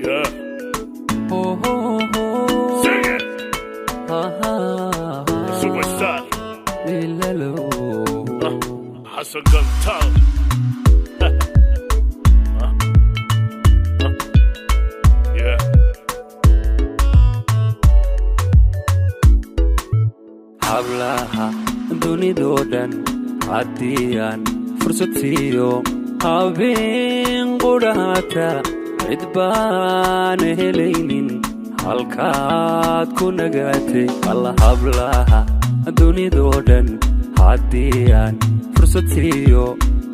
Yeah. Sing it. Superstar. Hassan Gantal. Yeah. Hablaha dunidoo dhan haddii aan fursad siiyo habeen qudhaata, cid baana helaynin halkaad ku nagaatay. Alla, hablaha dunidoo dhan haddii aan fursad siiyo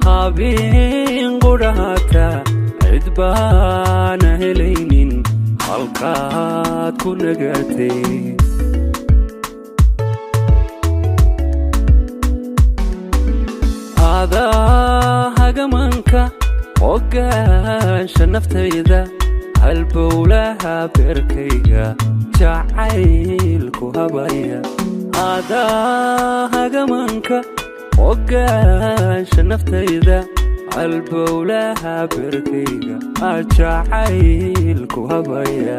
habeen qudhaata, cid baana helaynin halkaad ku nagaatay. Adaa hagamanka hogaansha naftayda, halbowlaha beerkayga jacaylku habaya. Adaa hagamanka hogaansha naftayda, halbowlaha beerkayga jacaylku habaya.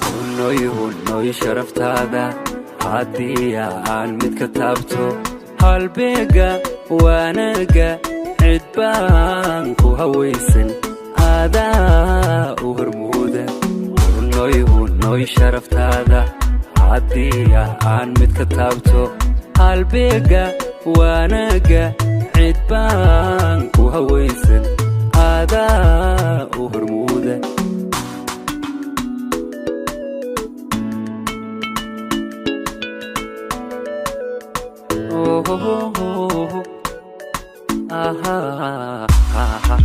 Hunnoy, hunnoy, sharaftaada haddii aan mid ka taabto, halbeega waanaga cid baan ku hawaysan, aadaa u hormuuda. Hunnoy, hunnoy, sharaftaada haddii aan mid ka taabto, halbeega waanaga cid baan ku hawaysan, aadaa u hormuuda. Oh, aha, aha.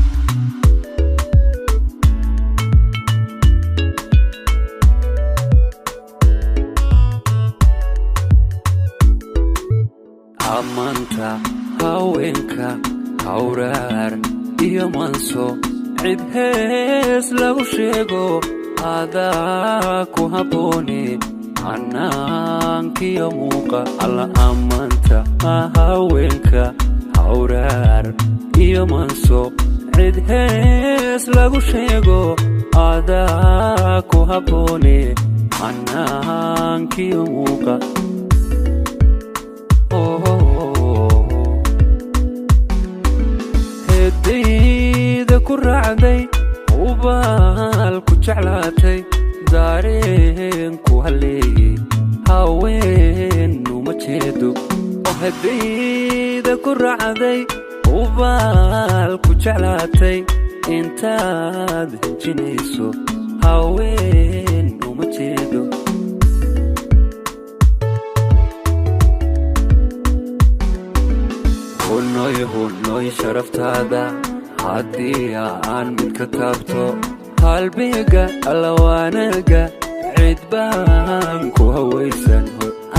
Ammaanta haweenka hawraar iyo manso, cid hees lagu sheego adaa ku habboone, hanaankiyo muuqa. Alla, ammaanta haweenka hawraar iyo manso, cid hees lagu sheego adaa ku habboone, hanaankiyo muuqa. Hedayda ku raacday, hubaal ku jeclaatay, daareen ku halleeyey, haween uma jeedo. Hedayda ku raacday, hubaal ku jeclaatay, intaad hinjinayso, haween uma jeedo. Hunnoy, hunnoy, sharaftaada haddii aan mid ka taabto, halbeega allawaanaga cid baan ku hawaysan,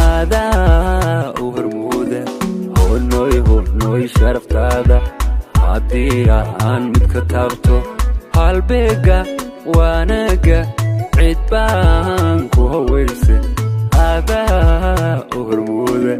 aadaa u hormuuda. Hunnoy, hunnoy, sharaftaada haddii aan mid ka taabto, halbeega waanaga cid baan ku hawaysan, aadaa u hormuuda.